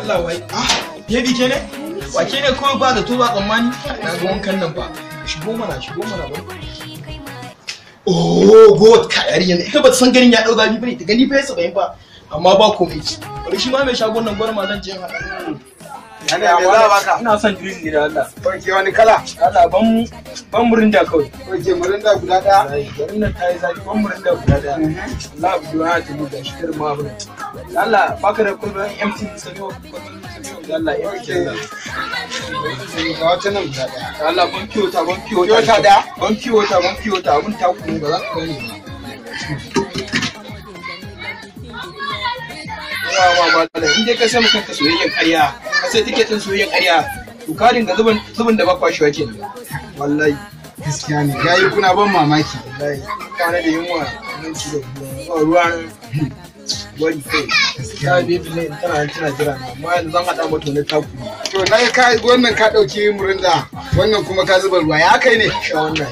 Allah wai. Ah, baby ke ne? Wa ke ne kawai ba zato ba tsammani? Na ga wankan nan fa. Shigo mana, shigo mana ba. Oh God, ka yarinya ita ba ta san ganin ya dau zafi bane, ta gani fa ya 70 fa. Amma ba komai. Bari shi ma mai shagon nan gwarma zan je in haɗa. Yana me za a baka? Ina son drink ne da Allah. Ok, wani kala? Allah ban murinda kawai. Ok, murinda guda ɗaya. Garin nan ta yi zafi, ban murinda guda ɗaya. Allah abu ya ta buga shi kar ma abin. Allah baka da kulban empty sabi wa kulban Allah empty. Ga wata nan guda ɗaya. Allah ban kiyota ban kiyota. Kiyota ɗaya? Ban kiyota ban kiyota abun ta kuma ba za ka gane ba. Yawa ma ba in dai ka sai kanka soyayyen ƙarya, ka sai tiket ɗin soyayyen ƙarya, to ka dinga zubin da ba kwashewa kenan. Wallahi. Gaskiya ne, yayi kuna ban mamaki. Wallahi, kana da yunwa nan ci da ruwa nan. Wari kai. Gaskiya baby ne tana tana jira na, amma yanzu zan haɗa mata wani taku. To na ka wannan ka ɗauki murinda, wannan kuma ka zuba ruwa, ya kai ne? Sha wannan.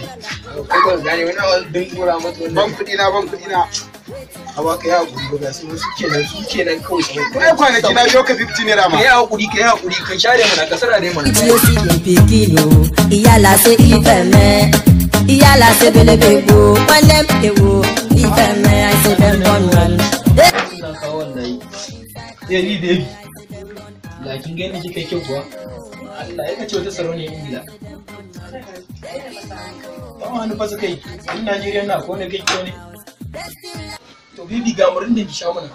Ko ba gane wani abu dingura mata wannan. Ban kuɗi na, ban kuɗi na. A baka ya hakuri ba su kenan kawai. Kai kwanaki na biyo ka 50 naira ma. Ka yi hakuri, ka yi hakuri, ka share mana, ka sarare mana. Iyala se ifeme, iyala se belebego, wale ewo, ifeme, I say dem born well. Baby baby. La kin ga ni kika kyau kuwa? Allah ya kace wata sarauniyar Ingila. Ba wani fa suka yi. In Najeriya na ko ne kai kyau ne. To baby ga murin da ki sha mana.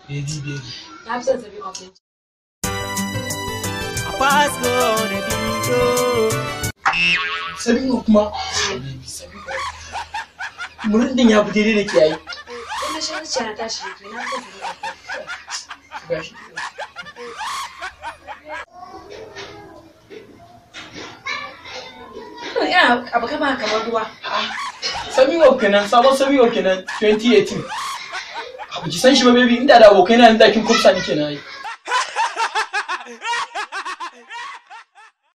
Baby baby. Na fi son sabi off. Sabino kuma. Baby Sabino. Murin din ya fi daidai da ke yayi. In na sha zuciya na tashi ke na fi son sabi off. Gashi. Ina abu kama kamar ruwa. Sabiwa kenan, sabon Sabiwa kenan 2018. Abu ki san shi ba baby, inda da abokai na yanzu da kin kufsa ni kenan ai.